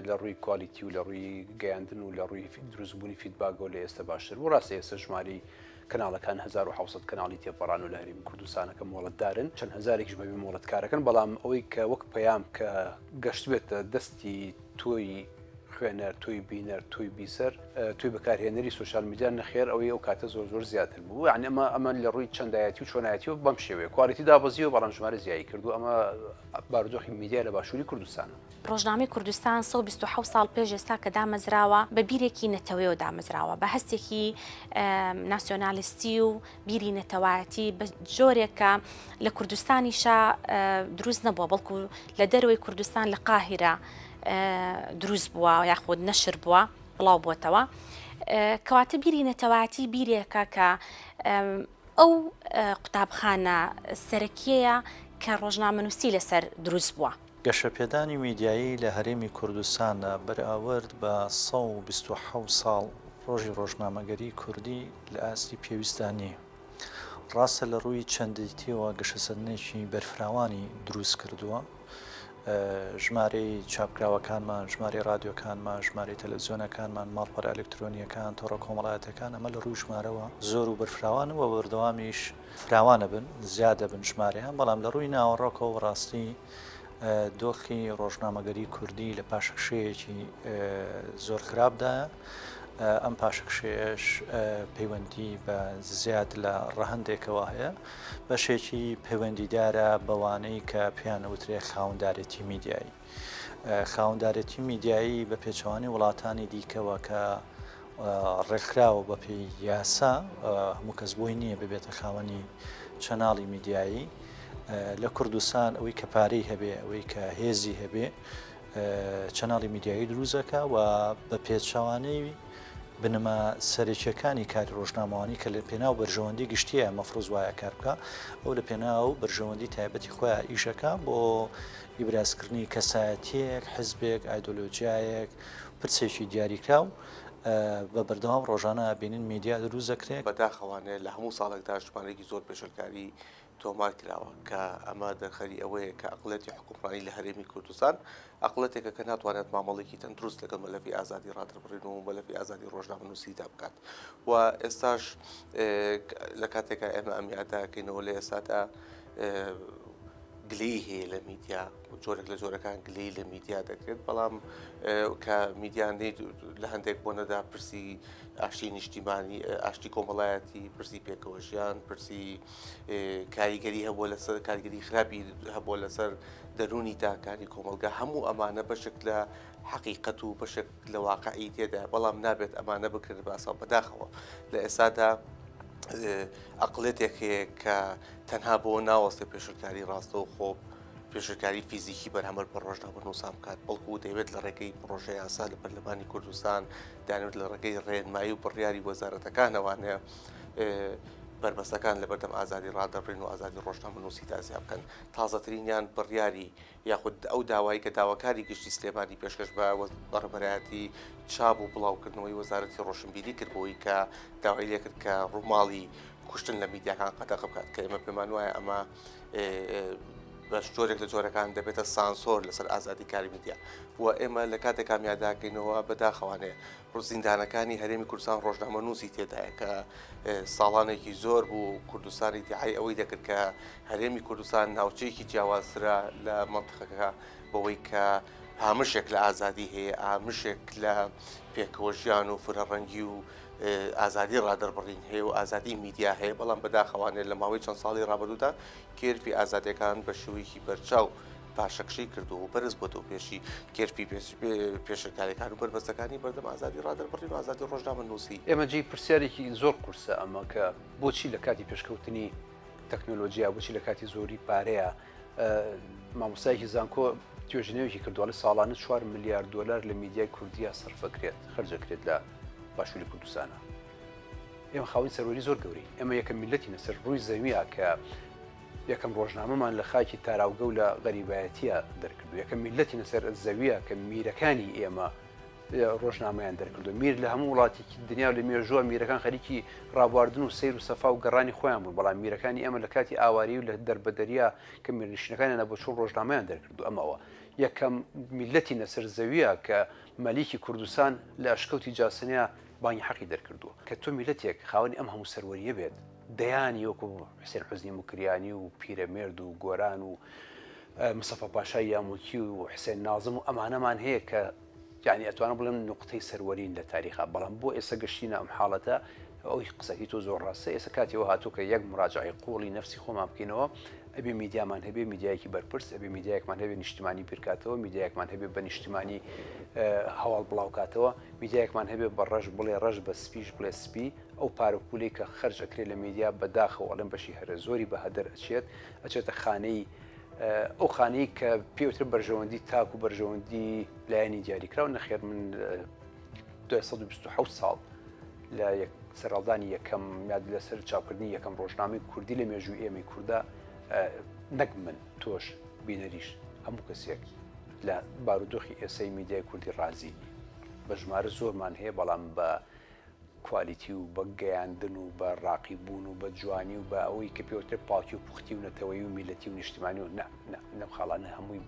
لە ڕووی quality و لە ڕووی گەیاندن و لە ڕووی دروستبوونی feedback ەوە لە ئێستا باشتر بوو. ڕاستە ئێستا ژمارەی کەناڵەکان 1700 کەناڵی تێپەڕان و لە هەرێمی کوردستانەکە مۆڵەتدارن، چەند هەزارێکیش بەبێ مۆڵەت کارەکەن، بەڵام ئەوەی کە وەک پەیام کە گەشتبێتە دەستی تۆی خوێنەر، تۆی بینەر، تۆی بیسەر، تۆی بەکارهێنەری social media نەخێر ئەوەی ئەو کاتە زۆر زۆر زیاتر بوو. یعنی ئەمە ئەمە لە ڕووی چەندایەتی و چۆنایەتیەوە بەم شێوەیە quality دابەزیوە بەڵام ژمارە زیایی کردو ئەمە بارودۆخی میدیا لە باشووری کوردستانە. ڕۆژنامەی کوردستان 127 ساڵ پێش ئێستا کە دامەزراوە بە بیرێکی نەتەوەیەوە دامەزراوە، بە هەستێکی ناسیۆنالیستی و بیری نەتەوایەتی بە جۆرێک کە لە کوردستانیشا دروست نەبووە بەڵکو لە دەرەوەی کوردستان لە قاهیرە دروست بووە یاخود نەشر بووە بڵاو بووەتەوە کەواتە بیری نەتەوایەتی بیرێکە کە ئەو قوتابخانە سەرەکیەیە کە ڕۆژنامەنووسی لەسەر دروست بووە. گەشەپێدانی میدیایی لە هەرێمی کوردستاندا بەراورد بە 127 ساڵ ڕۆژی ڕۆژنامەگەریی کوردی لە ئاستی پێویستدا نییە. ڕاستە لە ڕووی چەندێتییەوە گەشەسەندنێکی بەرفراوانی دروست کردووە، ژمارەی چاپکراوەکانمان، ژمارەی ڕادیۆکانمان، ژمارەی تەلەڤزیۆنەکانمان، ماڵپەڕە ئەلکترۆنییەکان، تۆڕە کۆمەڵایەتییەکان، ئەمە لە ڕووی ژمارەوە زۆر و بەرفراوانن و بەردەوامیش فراوان ئەبن، زیاد ئەبن ژمارەیان، بەڵام لە ڕووی ناوەڕۆکەوە بەڕاستی دۆخی ڕۆژنامەگەری کوردی لە پاشەکشەیەکی زۆر خراپدایە، ئەم پاشەکشەیەش پەیوەندی بە زیاد لە ڕەهەندێکەوە هەیە، بەشێکی پەیوەندیدارە بەوانەی کە پێیان ئەوترێ خاوەندارێتی میدیایی. خاوەندارێتی میدیایی بە پێچەوانەی وڵاتانی دیکەوە کە ڕێکخراوە بە پێی یاسا هەموو کەس بۆی نییە ببێتە خاوەنی channel ی میدیایی لە کوردستان ئەوەی کە پارەی هەبێ ئەوەی کە هێزی هەبێ channel ی میدیایی دروستەکە و بە پێچەوانەی بنەما سەرەکیەکانی کاری ڕۆژنامەوانی کە لە پێناو بەرژەوەندی گشتیە مەفروز وایە کار بکە ئەو لە پێناو بەرژەوەندی تایبەتی خۆیان ئیشەکە بۆ ئیبرازکردنی کەسایەتیەک حزبێک ئایدۆلۆژیایەک پرسێکی دیاریکراو بە بەردەوام ڕۆژانە ئەبینین میدیا دروست دەکرێت. بەداخەوانە لە هەموو ساڵێکدا ژمارەیەکی زۆر پێشێلکاری تۆمار کراوە کە ئەمە دەرخەری ئەوەیە کە ئەقڵیەتی حوکمڕانی لە هەرێمی کوردستان ئەقڵیەتێکە کە ناتوانێت مامەڵێکی تەندروست لەگەڵ مەلەفی ئازادی ڕادەربڕین و مەلەفی ئازادی ڕۆژنامەنووسیدا بکات و ئێستاش لە کاتێکا ئێمە ئەم یاداکەینەوە لە ئێستادا گلەیی هەیە لە میدیا و جۆرێک لە جۆرەکان گلەیی لە میدیا دەکرێت بەڵام کە میدیا لە هەندێک بۆنەدا پرسی ئاشتی نیشتیمانی ئاشتی کۆمەڵایەتی پرسی پێکەوە ژیان پرسی کاریگەری هەبووە لەسەر کارگەری خراپی هەبووە لەسەر دەروونی تاکانی کۆمەڵگا هەموو ئەمانە بەشێک لە حەقیقەت و بەشێک لە واقعی تێدا بەڵام نابێت ئەمانە بکرێت باسە بەداخەوە لە ئێستادا ئەقلێتێک هەیە کە تەنها بۆ ناوەستێ پێشلکاری ڕاستەوخۆ پێشلکاری فیزیکی بەرامبەر بە ڕۆژنامەنووسان بکات، بەڵکو دەیەوێت لە ڕێگەی پڕۆژە یاسا لە پەرلەمانی کوردستان، دەیانەوێت لە ڕێگەی ڕێنمایی و بڕیاری وەزارەتەکانەوانە بەربەستەکان لەبەردەم ئازادی ڕادەربڕین و ئازادی ڕۆژنامەنووسیدا زیاد بکەن. تازەترینیان بڕیاری یاخود ئەو داوای کە داواکاری گشتی سلێمانی پێشکەش بە بەڕێوەبەرایەتی چاپ و بڵاوکردنەوەی وەزارەتی ڕۆشنبیری کرد بۆی کە داوای لێکرد کە ڕووماڵی کوشتن لە میدیاکان قەدەغە بکات کە ئێمە پێمان وایە ئەمە بە جۆرێک لە جۆرەکان دەبێتە سانسۆر لەسەر ئازادی کاری میدیا و ئێمە لە کاتێک کامیاداکەینەوە بەداخەوانەیە ڕزیندانەکانی هەرێمی کوردستان ڕۆژنامە نووسی تێدایە کە ساڵانێکی زۆر بوو کوردستانی دیعای ئەوەی دەکرد کە هەرێمی کوردستان ناوچەیەکی جیاوازترە لە مەنتقەکە بەوەی کە هامشێک لە ئازادی هەیە ئامشێک لە پێکەوە ژیان و فرەڕەنگی و ئازادی ڕادەربڕین هەیە و ئازادی میدیا هەیە، بەڵام بەداخەوانە لە ماوەی چەند ساڵی ڕابردوودا curve ی ئازادیەکان بە شێوەیەکی بەرچاو پاشەکشەی کردووە و بەرز بۆتەوە پێشی curve ی پێشێلکاریەکان و بەربەستەکانی بەردەم ئازادی ڕادەربڕین و ئازادی ڕۆژنامەنووسی. ئێمە جێی پرسیارێکی زۆر قورسە ئەمە کە بۆچی لە کاتی پێشکەوتنی تەکنۆلۆجیا بۆچی لە کاتی زۆری پارەیە مامۆستایەکی زانکۆ توێژینەوەیەکی کردووە ئەڵێ ساڵانە 4 ملیار دۆلار لە میدیای کوردیا سەرفەکرێت خەرجەکرێت لە باشووری کوردستانە ئێمە خاوەنی سەروەری زۆر گەورەین ئێمە یەکەم میلەتی لەسەر ڕووی زەویە کە یەکەم ڕۆژنامەمان لە خاکی تاراوگە و لە غەریبایەتیە دەرکردو یەکەم میلەتی لەسەر زەویە کە میرەکانی ئێمە ڕۆژنامەیان دەرکردو میر لە هەموو وڵاتێکی دنیا و لە مێژووە میرەکان خەریکی ڕابواردن و سەیر و سەفا و گەڕانی خۆیان بوون بەڵام میرەکانی ئێمە لە کاتی ئاوارەیی و لە دەربەدەریا کە میرنشینەکانیان بۆ چوون ڕۆژنامەیان دەرکردو ئەمەوە. یەکەم میللەتی لەسەر زەویە کە مەلیکی کوردستان لە ئەشکەوتی جاسنیا بانگی حەقی دەرکردووە. کە تۆ میللەتێک خاوەنی ئەم هەموو سەروەرییە بێت، دەیانی وەکو حوسێن حوزنی موکریانی و پیرەمێرد و گۆران و مستەفا پاشای یامولکی و حسێن نازم و ئەمانەمان هەیە کە یانی ئەتوانم بڵێم نوقتەی سەروەرین لە تاریخا، بەڵام بۆ ئێستا گەشتینە ئەم حاڵەتە ئەوی قسەکەی تۆ زۆر ڕاستە ئێستا کاتی ئەوە هاتووە کە یەک مراجعەی قوڵی نەفسی خۆمان بکەینەوە ئەبێ میدیامان هەبێ میدیایەکی بەرپرس ئەبێ میدیایەکمان هەبێ نیشتمانی بیرکاتەوە میدیایەکمان هەبێ بە نیشتمانی هەواڵ بڵاوکاتەوە میدیایەکمان هەبێ بە ڕەش بڵێ ڕەش بە سپیش بڵێ سپی ئەو پارە و پولەی کە خەرج ئەکرێت لە میدیا بەداخەوە ئەڵێم بەشی هەرە زۆری بە هەدەر ئەچێت ئەچێتە خانەی ئەو خانەی کە پێوترە بەرژەوەندی تاک و بەرژەوەندی لایەنی دیاریکراو نەخێر من دوای 127 ساڵ لە سەرهەڵدانی یەکەم یاد لەسەر چاپکردنی یەکەم ڕۆژنامەی کوردی لە مێژووی ئێمەی کووردا نەک من تۆش بینەریش هەموو کەسێک لە بارودۆخی ئێسەی میدیای کوردی ڕازی بە ژمارە زۆرمان هەیە بەڵام بە کوالیتی و بە گەیاندن و بە ڕاقی بوون و بە جوانی و بە ئەوەی کە پێوترێ پاکی و پوختی و نەتەوەیی و میللەتی و نیشتیمانی و نا نا لەم خاڵانە هەمووی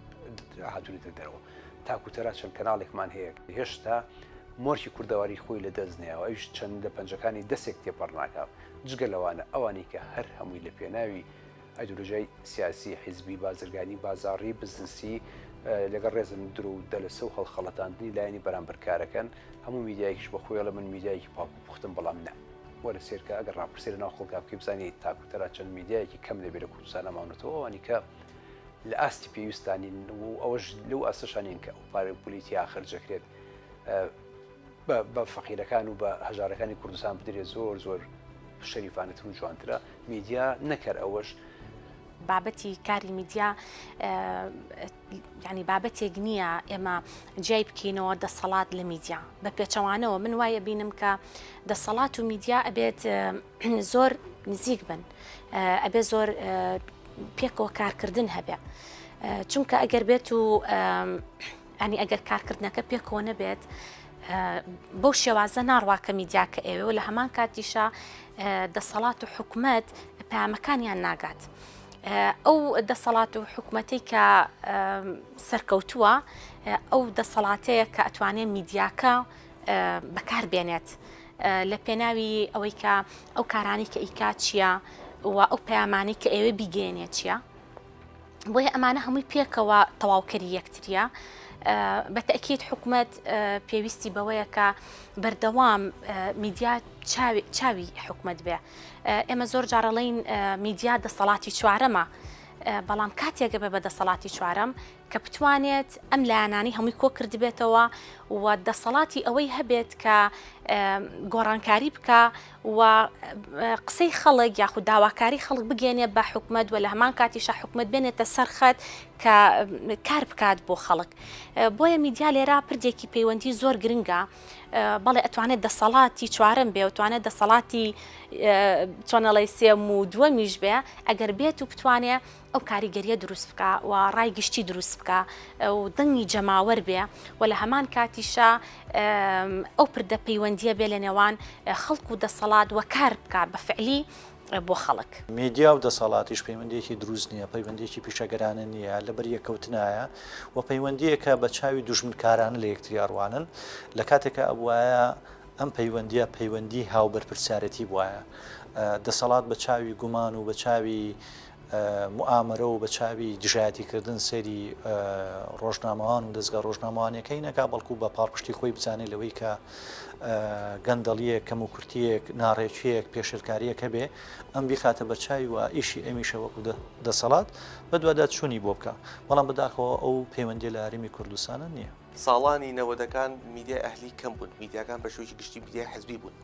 هاتوونەتە دەرەوە. تاک و تەرا چەند کەناڵێکمان هەیە هێشتا مۆرکی کوردەواری خۆی لە دەست نەیاوە ئەویش چەند لە پەنجەکانی دەسێک تێپەڕ ناکا جگە لەوانە ئەوانەی کە هەر هەمووی لە پێناوی ئایدۆلۆژیای سیاسی، حیزبی، بازرگانی، بازاڕی، بزنسی، لەگەڵ ڕێزم درۆ و دەلەسە و هەڵخەڵەتاندنی لایەنی بەرامبەر کارەکەن، هەموو میدیایەکیش بە خۆی ئەڵێ من میدیایەکی پاک و پوختم بەڵام نا. وەرە سێرکە ئەگەر ڕاپرسی لەناو خەڵکا بکەی بزانی تاک و تەرا چەند میدیایەکی کەم دەبێ لە کوردستانا ماونەتەوە ئەوانی کە لە ئاستی پێویستا نین و ئەوەش لەو ئاستەشا نین کە ئەو پارەی و پولی تیا خەرج دەکرێت بە فەقیرەکان و بە هەژارەکانی کوردستان بدرێت زۆر زۆر شەریفانەتر و جوانترە میدیا نەکەر ئەوەش. بابەتی کاری میدیا یعنی بابەتێک نییە ئێمە جیای بکەینەوە دەسەڵات لە میدیا بە پێچەوانەوە من وایە بینم کە دەسەڵات و میدیا ئەبێت زۆر نزیک بن ئەبێ زۆر پێکەوە کارکردن هەبێ چونکە ئەگەر بێت و ینی ئەگەر کارکردنەکە پێکەوە نەبێت بەو شێوازە ناڕوا کە میدیاکە ئەوێ و لە هەمان کاتیشا دەسەڵات و حکومەت پامەکانیان ناگات. ئەو دەسەڵات و حکومەتەی کە سەرکەوتووە ئەو دەسەڵاتەیە کە ئەتوانێت میدیاکە بەکار بێنێت لە پێناوی ئەوەی کە ئەو کارانی کە ئیکا چییە و ئەو پەیامانەی کە ئێوە بیگەێنێت چییە؟ بۆیە ئەمانە هەمووی پێکەوە تەواوکەری یەکتریە. بە تەئکید حکومەت پێویستی بەوەیە کە بەردەوام میدیا چاوی حکومەت بێ. ئێمە زۆر جارەڵین میدیا دەسەڵاتی چوارەمە بەڵام کاتێکە بە بە دەسەڵاتی چوارەم کە بتوانێت ئەم لایەنانەی هەمووی کۆ کردبێتەوە و دەسەڵاتی ئەوەی هەبێت کە گۆڕانکاری بکا و قسەی خەڵک یاخود داواکاری خەڵک بگەێنێ بە حکومت و لە هەمان کاتیشا حکومت بێنێتە سەر خەت کە کار بکات بۆ خەڵک بۆیە میدیا لێرە پردێکی پەیوەندی زۆر گرنگە بەڵێ ئەتوانێت دەسەڵاتی چوارەم بێ و توانێت دەسەڵاتی چۆنەڵی سێم و دووەمیش بێ ئەگەر بێت و بتوانێ ئەو کاریگەریە دروست بکا و ڕای گشتی دروست بکا و دەنگی جەماوەر بێ و لە هەمان کاتیشا ئەو پردە پەیوەندیە بێ لە نێوان خەڵک و دەسەڵات وە کار بکا بە فعلی بۆ خەڵک. میدیا و دەسەڵاتیش پەیوەندیەکی دروست نیە، پەیوەندیەکی پیشەگەرانە نیە، لەبەر یەککەوتنایە و پەیوەندیەکە بە چاوی دوژمنکارانە لە یەکتری ئەڕوانن، لە کاتێکا ئەبوایە ئەم پەیوەندیە پەیوەندی هاوبەرپرسیارێتی بوایە. دەسەڵات بە چاوی گومان و بە چاوی موئامەرە و بە چاوی دژایەتیکردن سەیری ڕۆژنامەوان و دەزگا ڕۆژنامەوانیەکەی نەکا، بەڵکو بە پاڵپشتی خۆی بزانێ لەوەی کە گەندەڵیەک، کەموکورتیەک، ناڕێکیەک، پێشێلکاریەک هەبێ، ئەم بیخاتە بەرچاوی و ئیشی ئەمیشە وەکو دەسەڵات بەدواداچوونی بۆ بکا. بەڵام بەداخەوە ئەو پەیوەندیە لە هەرێمی کوردستانا نییە. ساڵانی نەوەدەکان میدیای ئەهلی کەم بوون، میدیاکان بە شێوەیەکی گشتی میدیای حزبی بوون.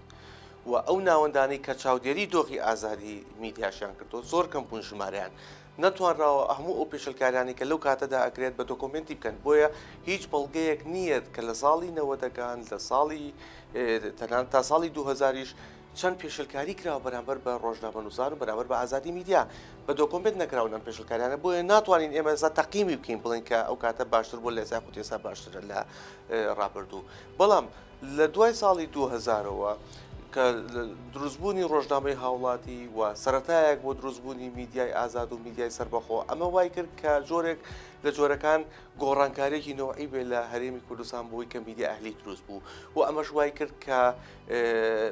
و ئەو ناوەندانەی کە چاودێری دۆخی ئازادی میدیاشیان کردووە زۆر کەم بوون ژمارەیان نەتوانراوە هەموو ئەو پێشلکاریانەی کە لەو کاتەدا ئەکرێت بە دۆکۆمێنتی بکەن بۆیە هیچ بەڵگەیەک نییە کە لە ساڵی نەوەدەکان لە ساڵی تەنانەت تا ساڵی 2000یش چەند پێشلکاری کراوە بەرامبەر بە ڕۆژنامەنووسان و بەرامبەر بە ئازادی میدیا بە دۆکۆمێنت نەکراون ئەم پێشلکاریانە بۆیە ناتوانین ئێمە ئێستا تەقیمی بکەین بڵێن کە ئەو کاتە باشتر بوو لە ئێستا خود ئێستا باشترە لە ڕابردوو بەڵام لە دوای ساڵی دووهەزارەوە کە دروستبوونی ڕۆژنامەی هاوڵاتی و سەرەتایەک بۆ دروستبوونی میدیای ئازاد و میدیای سەربەخۆ ئەمە وای کرد کە جۆرێک لە جۆرەکان گۆڕانکاریەکی نەوعی بێ لە هەرێمی کوردستان بۆی کە میدیا ئەهلی دروست بوو و ئەمەش وای کرد کە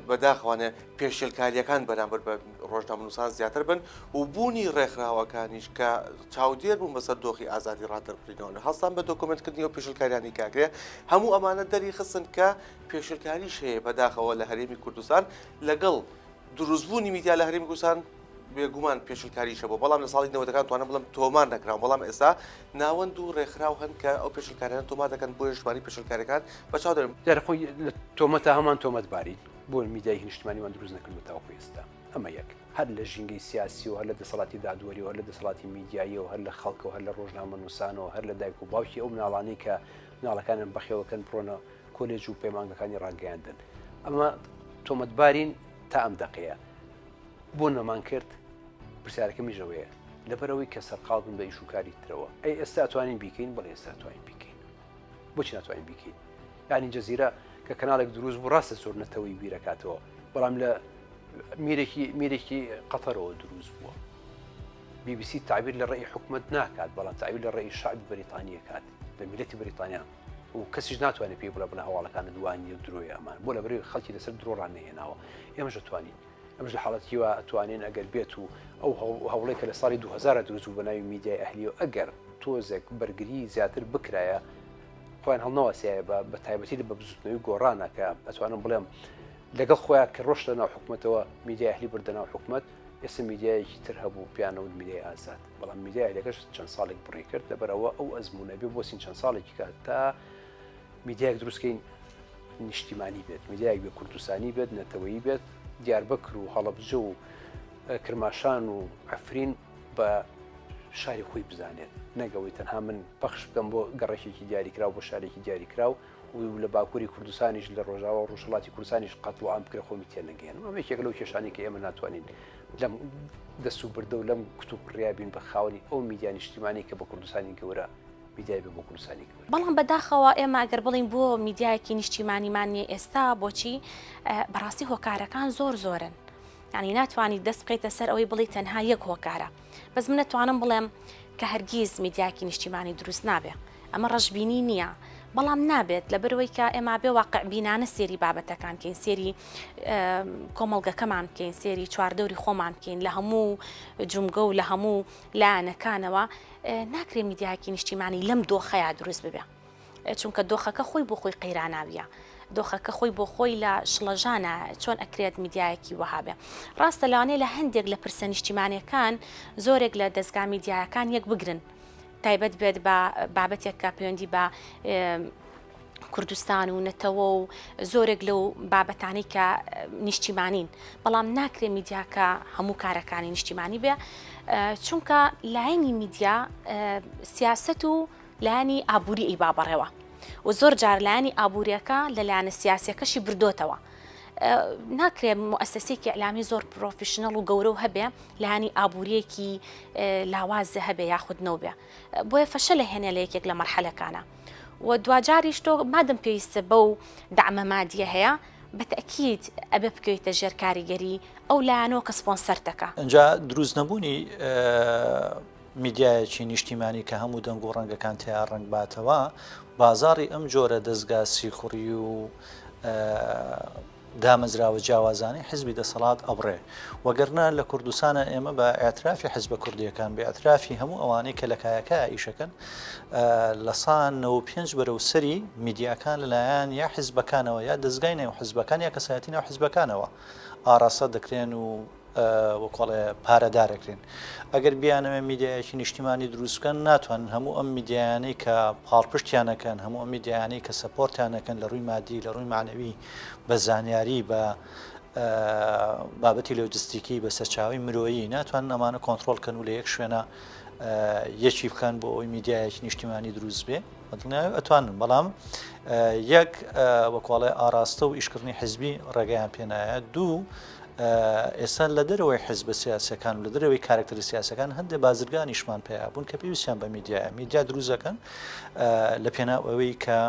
بەداخوانە پێشێلکاریەکان بەرامبەر بە ڕۆژنامەنووسان زیاتر بن و بوونی ڕێکخراوەکانیش کە چاودێر بوون بەسەر دۆخی ئازادی ڕادەربڕینەوە هەستان بە دۆکۆمێنتکردنی ئەو پێشێلکاریانەی کاکرێ هەموو ئەمانە دەری خستن کە پێشێلکاریش هەیە بەداخەوە لە هەرێمی کوردستان لەگەڵ دروستبوونی میدیا لە هەرێمی کوردستان بێگومان پێشلکاریش هەبوو بەڵام لە ساڵی نەوەدەکان توانم بڵێم تۆمار نەکراون بەڵام ئێستا ناوەند و ڕێکخراو هەن کە ئەو پێشلکاریانە تۆمار دەکەن بۆیە ژمارەی پێشلکاریەکان بە چاو دەرم. دیارە خۆی لە تۆمەتە هەمان تۆمەتبارین بۆ میدیای نیشتمانیمان دروست نەکردووە تاوەکو ئێستا ئەمە یەک هەر لە ژینگەی سیاسی و هەر لە دەسەڵاتی دادوەری و هەر لە دەسەڵاتی میدیایی و هەر لە خەڵکەوە هەر لە ڕۆژنامەنووسانەوە هەر لە دایک و باوکی ئەو مناڵانەی کە مناڵەکانیان بەخێوەکەن بڕۆنە کۆلێج و پەیمانگەکانی ڕاگەیاندن ئەمە تۆمەتبارین تا ئەم دەقەیە بۆ نەمان کرد؟ پرسیارەکەمیش ئەوەیە لەبەرئەوەی کە سەرقاڵ بووین بە ئیش و کاری ترەوە. ئەی ئێستا ئەتوانین بیکەین؟ بەڵێ ئێستا ئەتوانین بیکەین. بۆچی ناتوانین بیکەین؟ یعنی جەزیرە کە کەناڵێک دروست بوو ڕاستە زۆر نەتەوەی بیرەکاتەوە بەڵام لە میرێکی میرێکی قەتەرەوە دروست بووە. BBC تعبیر لە ڕێی حکومت ناکات بەڵام تعبیر لە ڕێی شعبی بەریتانیە کات لە میلەتی بەریتانیا و کەسیش ناتوانێت پێی بڵێ بڵێ هەواڵەکانت وا نییە و درۆیە ئەمان بۆ لەبەرئەوەی خەڵکی لەسەر درۆ ڕانەهێناوە ئێمەش ئەتوانین ئەمش لە حاڵەتی وا ئەتوانین ئەگەر بێت و ئەو هەوڵەی کە لە ساڵی 2000 دروست بوو بە ناوی میدیای ئەهلی و ئەگەر تۆزێک بەرگری زیاتر بکرایە خۆیان هەڵنەواسیایە بە بە تایبەتی لە بە بزوتنەوەی گۆڕانە کە ئەتوانم بڵێم لەگەڵ خۆیان کە ڕۆشتە ناو حکومەتەوە میدیای ئەهلی بردە ناو حکومەت ئێستا میدیایەکی تر هەبوو پیانەوت میدیای ئازاد بەڵام میدیای ئەهلیەکەش چەند ساڵێک بڕی کرد لەبەرئەوە ئەو ئەزموونە بێ بۆسین چەند ساڵێکی کات تا میدیایەک دروستکەین نیشتیمانی بێت میدیایەک بێ کوردستانی بێت نەتەوەیی بێت دیاربەکر و هەڵەبجە و کرماشان و عەفرین بە شاری خۆی بزانێت نەگەوەی تەنها من پەخش بکەم بۆ گەڕێکێکی دیاریکراو بۆ شارێکی دیاریکراو و لە باکووری کوردستانیش لە ڕۆژاوا و ڕۆژهەڵاتی کوردستانیش قەتڵ و عام بکرێ خۆمی تێنەگەیەنم. ئەمە یەکێکە لەو کێشانەی کە ئێمە ناتوانین لەم دەست و بردە و لەم کتوپڕیا بین بە خاوەنی ئەو میدیا نیشتیمانەی کە بە کوردستانی گەورە میدیای بێ بۆ کوردستانی گەورە. بەڵام بەداخەوە ئێمە ئەگەر بڵێین بۆ میدیایەکی نیشتیمانیمان نییە ئێستا بۆچی؟ بەڕاستی هۆکارەکان زۆر زۆرن. یانی ناتوانیت دەست بخەیتە سەر ئەوەی بڵێی تەنها یەک هۆکارە. بەس من ئەتوانم بڵێم کە هەرگیز میدیایەکی نیشتیمانی دروست نابێ. ئەمە ڕەشبینی نییە، بەڵام نابێت لەبەرئەوەی کە ئێمە بێ واقعبینانە سێری بابەتەکان بکەین، سێری کۆمەڵگەکەمان بکەین، سێری چواردەوری خۆمان بکەین لە هەموو جومگە و لە هەموو لایەنەکانەوە، ناکرێ میدیایەکی نیشتیمانی لەم دۆخەیا دروست ببێ. چونکە دۆخەکە خۆی بۆ خۆی قەیراناویە. دۆخەکە خۆی بۆ خۆی لە شڵەژانە چۆن ئەکرێت میدیایەکی وەها بێ. ڕاستە لەوانەیە لە هەندێک لە پرسە نیشتیمانیەکان زۆرێک لە دەزگا میدیایەکان یەک بگرن، تایبەت بێت بە بابەتێک کە پەیوەندی بە کوردستان و نەتەوە و زۆرێک لەو بابەتانەی کە نیشتیمانین بەڵام ناکرێ میدیاکە هەموو کارەکانی نیشتیمانی بێ چونکە لایەنی میدیا سیاست و لایەنی ئابووری ئی بابەڕێوە و زۆر جار لایەنی ئابووریەکە لە لایەنە سیاسەکەشی بردۆتەوە. ناکرێ موئەسەسەیەکی ئیعلامی زۆر professional و گەورە و هەبێ لایەنی ئابووریەکی لاواز هەبێ یاخود نەوبێ بۆیە فەشەلە هێنێ لە یەکێک لە مەرحەلەکانە و دواجاریش تۆ مادەم پێویستە بەو دەعمە مادیە هەیە بە تەئکید ئەبێ بکەویتە ژێر کاریگەری ئەو لایەنەوە کە سپۆنسەرت دەکا. ئینجا دروست نەبوونی میدیایەکی نیشتیمانی کە هەموو دەنگ و ڕەنگەکان تیا ڕەنگ باتەوە، بازاڕی ئەم جۆرە دەزگا سیخوڕی و دامەزراوە جیاوازانەی حزبی دەسەڵات ئەبڕێ. وەگەرنا لە کوردستانا ئێمە بە ئیعترافی حزبە کوردییەکان، بە ئیعترافی هەموو ئەوانەی کە لە کایەکەیا ئیشەکەن، لە سا 95 بەرەو سەری میدیاکان لەلایەن یا حزبەکانەوە یا دەزگای نێو حزبەکان یا کەسایەتی ناو حزبەکانەوە ئاڕاستە دەکرێن و وەکۆڵێ پارەدار ئەکرێن. ئەگەر بیانەوێ میدیایەکی نیشتیمانی دروست بکەن ناتوانن هەموو ئەم میدیایانەی کە پاڵپشتیان ئەکەن، هەموو ئەم میدیایانەی کە support یان ئەکەن لە ڕووی مادی، لە ڕووی مەعنەوی، بە زانیاری، بە بابەتی لۆجستیکی، بە سەرچاوەی مرۆیی ناتوانن ئەمانە کۆنترۆڵ کەن و لە یەک شوێنە یەکی بکەن بۆ ئەوەی میدیایەکی نیشتیمانی دروست بێ. بە دڵنیایی ئەتوانن بەڵام یەک وەکۆڵێ ئاراستە و ئیشکردنی حزبی ڕێگەیان پێنایە دوو ئێستا لە دەرەوەی حزبە سیاسیەکان و لە دەرەوەی کارەکتەرە سیاسەکان هەندێک بازرگانیشمان پەیا بوون کە پێویستیان بە میدیایە میدیا دروست دەکەن لە پێناو ئەوەی کە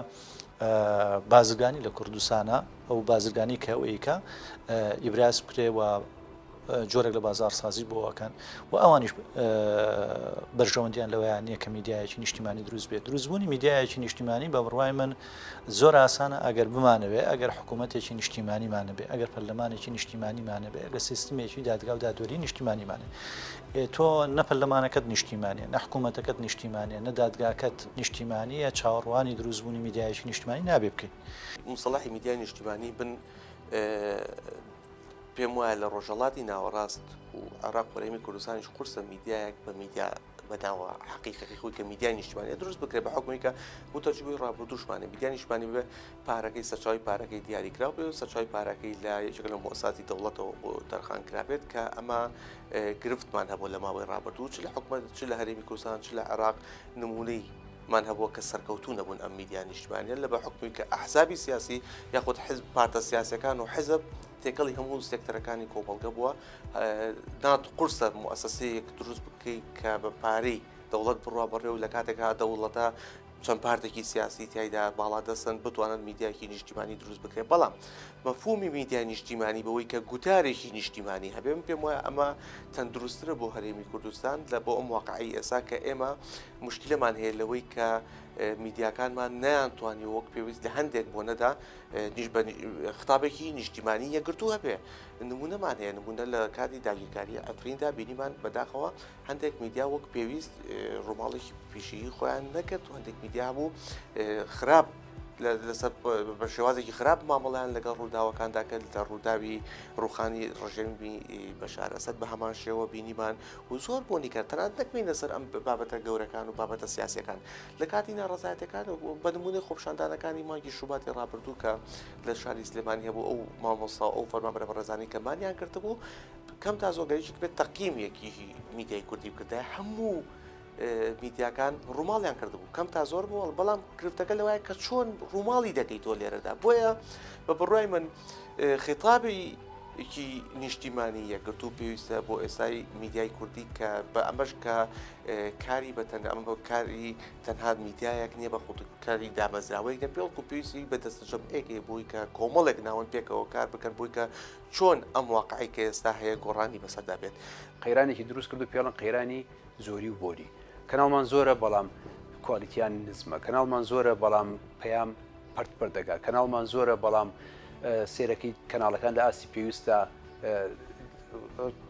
بازرگانی لە کوردستانە ئەو بازرگانی کە ئەوەیکە ئیبراز بکرێ و جۆرێک لە بازاڕسازی بۆ ئەکەن و ئەوانیش بەرژەوەندیان لەوەیان نییە کە میدیایەکی نیشتیمانی دروست بێت. دروستبوونی میدیایەکی نیشتیمانی بە بڕوای من زۆر ئاسانە ئەگەر بمانەوێ، ئەگەر حکوومەتێکی نیشتیمانیمان هەبێ، ئەگەر پەرلەمانێکی نیشتیمانیمان هەبێ، ئەگەر سیستمێکی دادگا و دادوەری نیشتیمانیمان هەبێ. تۆ نە پەرلەمانەکەت نیشتیمانیە، نە حکوومەتەکەت نیشتیمانیە، نە دادگاکەت نیشتیمانیە، چاوەڕوانی دروستبوونی میدیایەکی نیشتیمانی نابێ بکەی. موسەڵەحی میدیای نیشتیمانی بن پێم وایە لە ڕۆژهەڵاتی ناوەڕاست و عێراق و هەرێمی کوردستانیش قورسە میدیایەک بە میدیا بەناوە حەقیقەکەی خۆی کە میدیای نیشتمانیە دروست بکرێت بە حکومی کە بۆ تەجروبەی ڕابردووشمانە میدیای نیشتمانی بێ پارەکەی سەرچاوی پارەکەی دیاریکراو بێ و سەرچاوی پارەکەی لە یەکێک لە مؤسساتی دەوڵەتەوە بۆ تەرخان کرابێت کە ئەمە گرفتمان هەبوو لە ماوەی ڕابردوو چ لە حکومەت چ لە هەرێمی کوردستان چ لە عێراق نمونەی مان هەبووە کە سەرکەوتوو نەبوون ئەم میدیا نیشتمانیە لە بە حوکمی کە ئەحزابی سیاسی یاخود حزب پارتە سیاسەکان و حزب تێکەڵی هەموو سێکتەرەکانی کۆمەڵگە بووە نات قورسە موسسەیەک دروست بکەیت کە بە پارەی دەوڵەت بڕوا بەڕێ و لە کاتێکا دەوڵەتە چەند پارتێکی سیاسی تایدا باڵا دەستن بتوانن میدیاکی نیشتیمانی دروست بکرێت بەڵام مەفهومی میدیای نیشتیمانی بەوەی کە گوتارێکی نیشتیمانی هەبێ من پێم وایە ئەمە تەندروستترە بۆ هەرێمی کوردستان لە بۆ ئەم واقعی ئێسا کە ئێمە موشکیلەمان هەیە لەوەی کە میدیاکانمان نەیانتوانی وەک پێویست لە هەندێک بۆنەدا خطابێکی نیشتیمانی یەکگرتوو هەبێ نمونەمان هەیە نمونە لە کاتی داگیرکاری عەفریندا بینیمان بەداخەوە هەندێک میدیا وەک پێویست ڕووماڵێکی پیشەیی خۆیان نەکرد و هەندێک میدیا هەبوو خراپ لەسەر بە شێوازێکی خراپ مامەڵیان لەگەڵ ڕووداوەکاندا کرد لە ڕووداوی ڕوخانی ڕژێمی بەشار ئەسەد بە هەمان شێوە بینیمان و زۆر بۆنی کرد تەنانەت نەکەوینە سەر ئەم بابەتە گەورەکان و بابەتە سیاسیەکان لە کاتی ناڕەزایەتەکان و بە نمونەی خۆپیشاندانەکانی مانگی شوباتی ڕابردوو کە لە شاری سلێمانی هەبوو ئەو مامۆستا و ئەو فەرمانبەرە بەڕێزانی کە مانیان کردبوو کەم تا زۆر گەریشک بێت تەقیمێکی میدیای کوردی بکردایە هەموو میدیاکان ڕووماڵیان کردبوو کەم تا زۆر بووە بەڵام گرفتەکە لەوایە کە چۆن ڕووماڵی دەکەیت تۆ لێرەدا بۆیە بە بڕوای من خیتابی کی نیشتیمانی یەکگرتوو پێویستە بۆ ئێستای میدیای کوردی کە بە ئەمەش کە کاری بە تەنها ئەمە بە کاری تەنها میدیایەک نییە بە خۆ کاری دامەزراوەیەک نە بەڵکو پێویستی بە دەستەجەمعێک هەیە بۆی کە کۆمەڵێک ناوەند پێکەوە کار بکەن بۆی کە چۆن ئەم واقعی کە ئێستا هەیە گۆڕانی بەسەردا بێت. قەیرانێکی دروست کرد و پێڵن قەیرانی زۆری و بۆری. کەناڵمان زۆرە بەڵام کوالیتیان نزمە، کەناڵمان زۆرە بەڵام پەیام پەرت پەرت دەگات، کەناڵمان زۆرە بەڵام سێرەکەی کەناڵەکان لە ئاستی پێویستە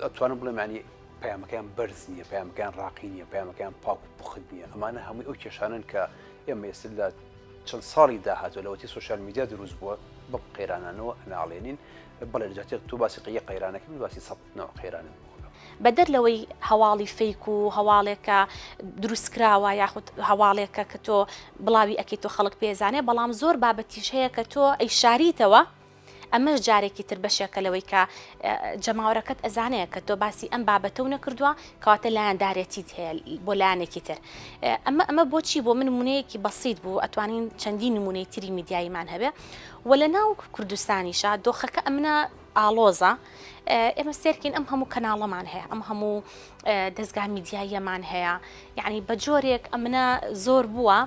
ئەتوانم بڵێم ینی پەیامەکەیان بەرز نییە، پەیامەکەیان ڕاقی نییە، پەیامەکەیان پاک و پوخت نییە. ئەمانە هەمووی ئەو کێشانن کە ئێمە ئێستا لە چەند ساڵی داهاتوە لەوەتی سوسیال میدیا دروست بووە بەم قەیرانانەوە ئەناڵێنین. بەڵێ لە جیاتی تۆ باسی قەیە قەیرانەکە من باسی سەد نەوع قەیرانت بۆ بکەم. بەدەر لەوەی هەواڵی fake و هەواڵێکە دروستکراوە یاخود هەواڵێکە کە تۆ بڵاوی ئەکەیت و خەڵک پێزانێ بەڵام زۆر بابەتیش هەیە کە تۆ ئەیشاریتەوە ئەمەش جارێکی تر بەشێکە لەوەی کە جەماوەرەکەت ئەزانێ کە تۆ باسی ئەم بابەتە و نەکردووە کەواتە لایەندارێتیت هەیە بۆ لایەنێکی تر ئەمە ئەمە بۆچی بۆ من نمونەیەکی بەسیت بوو ئەتوانین چەندین نمونەی تری میدیاییمان هەبێ و لە ناو کوردستانیشا دۆخەکە ئەمنە ئاڵۆزە ئێمە سێرکین ئەم هەموو کەناڵەمان هەیە ئەم هەموو دەستگا میدیاییەمان هەیە یعنی بە جۆرێک ئەمنە زۆر بووە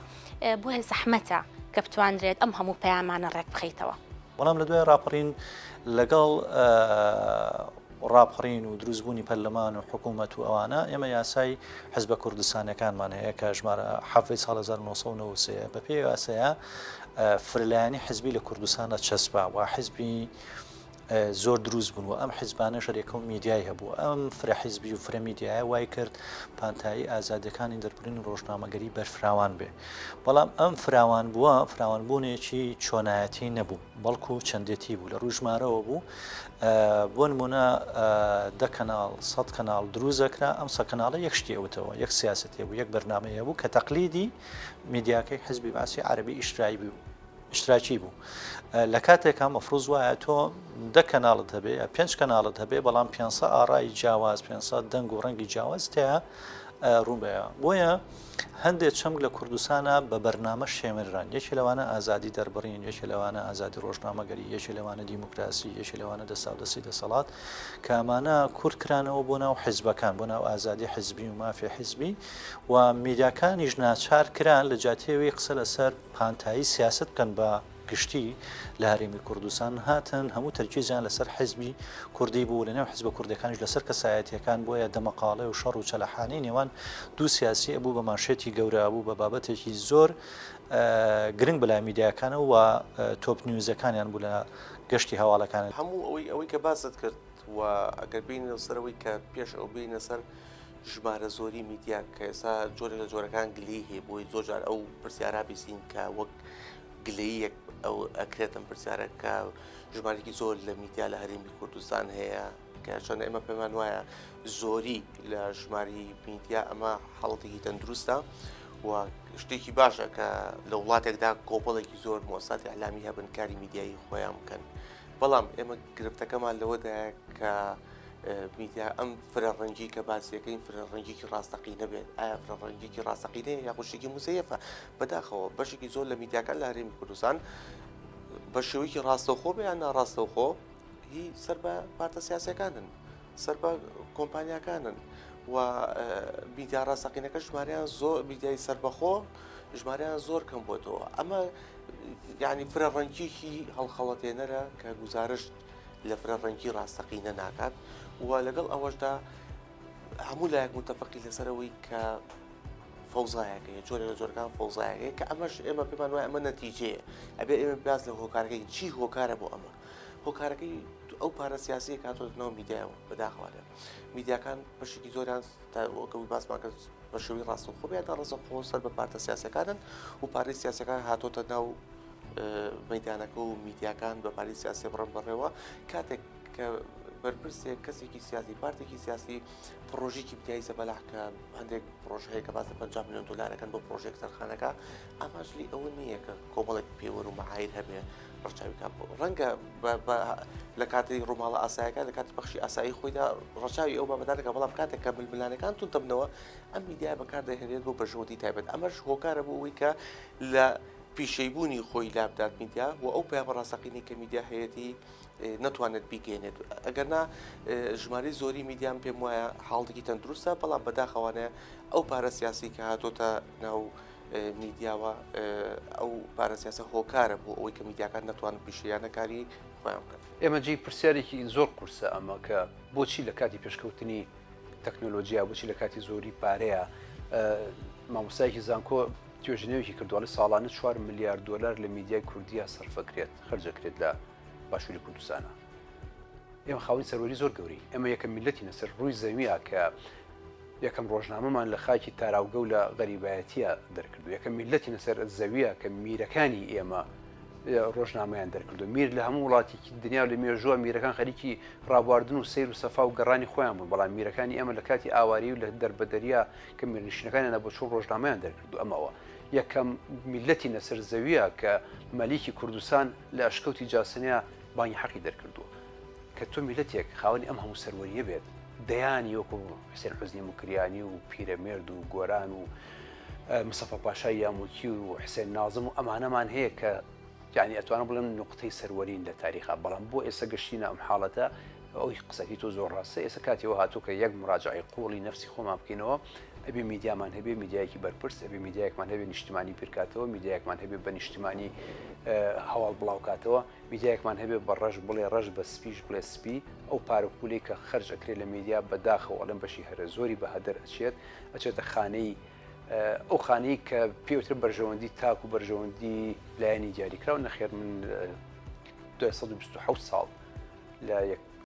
بۆیە زەحمەتە کە بتوانرێت ئەم هەموو پەیامانە ڕێک بخەیتەوە. بەڵام لە دوای ڕاپەڕین لەگەڵ ڕاپەڕین و دروستبوونی پەرلەمان و حکوومەت و ئەوانە ئێمە یاسای حزبە کوردستانەکانمان هەیە کە ژمارە حەڤەی ساڵ 1993 بەپێی یاسایە فرەلایەنی حزبی لە کوردستاندا چەسپا و حزبی زۆر دروست بوون و ئەم حزبانەش رێکە و میدیای هەبوو. ئەم فرە حزبی و فرە میدیایە وای کرد پانتایی ئازادیەکانی دەربڕین و ڕۆژنامەگەری بەرفراوان بێ. بەڵام ئەم فراوان بووە فراوانبوونێکی چۆنایەتی نەبوو، بەڵکو چەندێتی بوو، لە ڕووی ژمارەوە بوو. بۆ نموونە دە کەناڵ، سەد کەناڵ دروست دەکرا، ئەم سەد کەناڵە یەک شتی ئەوتەوە، یەک سیاسەتی هەبوو، یەک بەرنامەی هەبوو کە تەقلیدی میدیاکەی حزبی بەعسی عەرەبی ئیشترایی بوو. ئیشتراکی بوو لە کاتێکا مەفروز وایە تۆ دە کەناڵت هەبێ یا پێنج کەناڵت هەبێ بەڵام 500 ئارای جیاواز 500 دەنگ و ڕەنگی جیاواز تیا ڕوون بەیە بۆیە هەندێک چەمک لە کوردستانە بە بەرنامە شێمرران یەکێ لەوانە ئازادی دەربڕین یەکێ لەوانە ئازادی ڕۆژنامەگەری یەکێ لەوانە دیموکراسی یەکێ لەوانە دەستاودەستی دەسەڵات کە ئەمانە کورت کرانەوە بۆ ناو حزبەکان بۆ ناو ئازادی حزبی و مافی حزبی و میدیاکانیش ناچار کران لە جاتێوی قسە لەسەر پانتایی سیاسەت بکەن بە. گشتی لە هەرێمی کوردستان هاتن هەموو تەرکیزیان لەسەر حزبی کوردی بوو لەنێو حزبە کوردەکانیش لەسەر کەسایەتیەکان بۆیە دەمەقاڵێ و شەڕ و چەلەحانێی نێوان دوو سیاسی ئەبوو بە مانشێتی گەورە ئەبوو بە بابەتێکی زۆر گرنگ بەلای میدیاکانەوە و تۆپ نیوزەکانیان بوو لە گەشتی هەواڵەکان. هەموو ئەوەی ئەوەی کە باست کرد و ئەگەر بێینە سەر ئەوەی کە پێش ئەو بێینە سەر ژمارە زۆری میدیا کە ئێستا جۆرێک لە جۆرەکان گلەیی هەیە بۆی زۆر جار ئەو پرسیارە بیسین کە وەک گلەییەک ئەو ئەکرێت ئەم پرسیارە کە ژمارێکی زۆر لە میدیا لە هەرێمی کوردستان هەیە کە چۆن ئێمە پێمان وایە زۆری لە ژماری میدیا ئەمە حاڵەتێکی تەندروستە و شتێکی باشە کە لە وڵاتێکدا کۆپەڵێکی زۆر مۆساتی ئەلامی هەبن کاری میدیایی خۆیان بکەن بەڵام ئێمە گرفتەکەمان لەوەدایە کە میدیا ئەم فرە ڕەنگی کە باسیەکەین فرە ڕەنگێکی ڕاستەقینە بێت ئایا فرە ڕەنگێکی ڕاستەقینەیە یاخود شتێکی موزەیەفە بەداخەوە بەشێکی زۆر لە میدیاکان لە هەرێمی کوردستان بە شێوەیەکی ڕاستەوخۆ بێ یان ناڕاستەوخۆ هی سەر بە پارتە سیاسەکانن سەر بە کۆمپانیاکانن و میدیا ڕاستەقینەکە ژمارەیان زۆر میدیای سەربەخۆ ژمارەیان زۆر کەم بۆتەوە ئەمە یعنی فرە ڕەنگیکی هەڵخەڵەتێنەرە کە گوزارشت لە فرە ڕەنگی ڕاستەقینە ناکات و لەگەڵ ئەوەشدا هەموو لایەک متەفقی لەسەرەوەی کە فەوزایەک هەیە جۆرێک لە جۆرەکان فەوزایەک هەیە کە ئەمەش ئێمە پێمان وایە ئەمە نەتیجەیە ئەبێ ئێمە باس لە هۆکارەکەی چی هۆکارە بۆ ئەمە هۆکارەکەی ئەو پارە سیاسیە کاتۆ ناو میدیایەوە بەداخەوە میدیاکان بەشێکی زۆریان وەکەوی باسمان کرد بە شێوەی ڕاستەوخۆ بێ یان ڕاستەوخۆ سەر بە پارتە سیاسەکانن و پارەی سیاسەکان هاتۆتە ناو مەدانەکە و میدیاکان بە پارەی سیاسی بڕن بەڕێوە کاتێک کە بەرپرسێک کەسێکی سیاسی پارتێکی سیاسی پڕۆژێکی میدیایی زەبەلاح کە هەندێک پڕۆژە هەیە کە باس لە 50 میلیۆن دلارەکەن بۆ پڕۆژێک تەرخانەکە ئامانج لێی ئەوە نییە کە کۆمەڵێک پێوەر و مەعایر هەبێ ڕەچاوی کات ڕەنگە لە کاتی ڕووماڵە ئاسایەکە لە کاتی پەخشی ئاسایی خۆیدا ڕەچاوی ئەو بابەتانەکە بەڵام کاتێک کە ململانەکان توند دەبنەوە ئەم میدیا بەکاردەهێنرێت بۆ بەرژەوەندی تایبەت ئەمەش هۆکارە بۆ ئەوەی کە لە پیشەیبوونی خۆی لابدات میدیا و ئەو پەیامە ڕاستەقینەی کە میدیا هەیەتی نەتوانێت بیگەێنێت ئەگەرنا ژمارەی زۆری میدیام پێم وایە حاڵێکی تەندروستە بەڵام بەداخەوانە ئەو پارە سیاسی کە هاتۆتە ناو میدیاوە ئەو پارە سیاسە هۆکارە بۆ ئەوەی کە میدیاکان نەتوانن پیشەیانە کاری خۆیان بکەن. ئێمە جێی پرسیارێکی زۆر قورسە ئەمە کە بۆچی لە کاتی پێشکەوتنی تەکنۆلۆجیا بۆچی لە کاتی زۆری پارەیە مامۆستایەکی زانکۆ توێژینەوەیەکی کردووە ئەڵێ ساڵانە 4 ملیار دۆلار لە میدیای کوردیا سەرفەکرێت خەرجەکرێت لە باشووری کوردستانە ئێمە خاوەنی سەروەری زۆر گەورەین ئێمە یەکەم میللەتینە سەر ڕووی زەویە کە یەکەم ڕۆژنامەمان لە خاکی تاراوگە و لە غەریبایەتیە دەرکردو یەکەم میللەتینە سەر زەویە کە میرەکانی ئێمە ڕۆژنامەیان دەرکردو میر لە هەموو وڵاتێکی دنیا و لە مێژووە میرەکان خەریکی ڕابواردن و سەیر و سەفا و گەڕانی خۆیان بوون بەڵام میرەکانی ئێمە لە کاتی ئاوارەیی و لە دەربەدەریا کە میرنشینەکانیان بۆ چوون ڕۆژنامەیان دەرکردو ئەمەوە یەکەم میللەتینە سەر زەویە کە مەلیکی کوردستان لە ئەشکەوتی جاسنیا بانگی حەقی دەرکردووە کە تۆ میللەتێک خاوەنی ئەم هەموو سەروەرییە بێت دەیانی وەکو حسێن حوزنی موکریانی و پیرەمێرد و گۆران و مستەفا پاشای یاموکی و حسێن نازم و ئەمانەمان هەیە کە یعنی ئەتوانم بڵێم نوقتەی سەروەرین لە تاریخا بەڵام بۆ ئێستا گەشتینە ئەم حاڵەتە ئەوی قسەکی تۆ زۆر ڕاستە ئێستا کاتیەوە هاتوو کە یەک مراجعی قوڵی نفسی خۆمان بکەینەوە ئەبێ میدیامان هەبێ میدیایەکی بەرپرس ئەبێ میدیایەکمان هەبێ نیشتمانی بیرکاتەوە میدیایەکمان هەبێ بە نیشتمانی هەواڵ بڵاوکاتەوە میدیایەکمان هەبێ بە ڕەش بڵێ ڕەش بە سپیش بڵێ سپی ئەو پارە و پولەی کە خەرج ئەکرێت لە میدیا بە داخەوە ئەڵێم بەشی هەرە زۆری بە هەدەر ئەچێت ئەچێتە خانەی ئەو خانەی کە پێوترە بەرژەوەندی تاک و بەرژەوەندی لایەنی دیاریکراو نەخێر من دوای 127 ساڵ لە یەک.